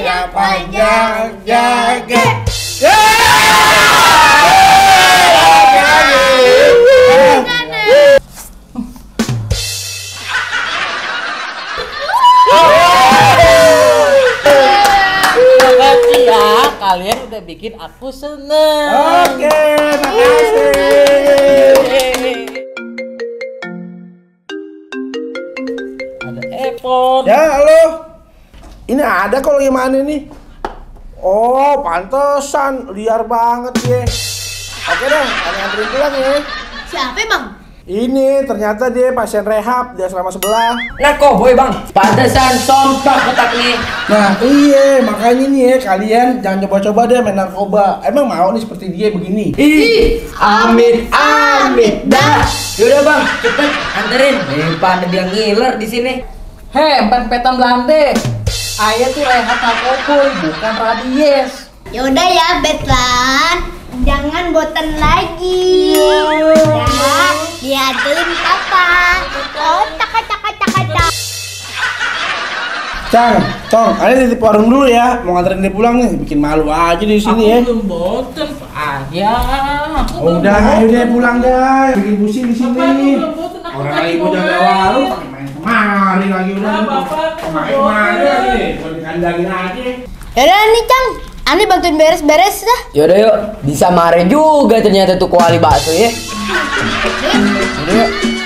Yang panjang, jaget. Makasih ya, kalian udah bikin aku seneng. Oke, makasih. Ada iPhone. Ya, halo. Ini ada kok lagi mana nih? Oh, pantesan liar banget ya. Oke deh, kami anterin pulang ya. Siapa bang? Ini ternyata dia pasien rehab di asrama sebelah. Nah kok boy bang, pantesan sompak otak nih. Nah iya, makanya nih ya kalian jangan coba-coba deh main narkoba. Emang mau nih seperti dia begini? Ih, amit amit dah. Yaudah bang, cepet anterin. Daripada dia ngiler di sini. Hei, empat-empetan Belanda. Ayah tuh rehat narkoboy, bukan rabies. Yaudah ya Betlan, jangan boten lagi. Ya, diaduin papa. Oh, caka. Cong, kalian titip warung dulu ya. Mau nganterin dia pulang nih, bikin malu aja di sini ya. Aku belum bosen, ayah. Udah, ayo deh pulang dah. Bikin pusing di sini. Orang lagi mau jaga warung, pakai main kemari lagi udah. Pakai kemari lagi nih, buat dikandangin aja. Yaudah nih Cang, Ani bantuin beres-beres dah. Yaudah yuk, bisa mare juga ternyata tuh kuali bakso ya. Yaudah yuk.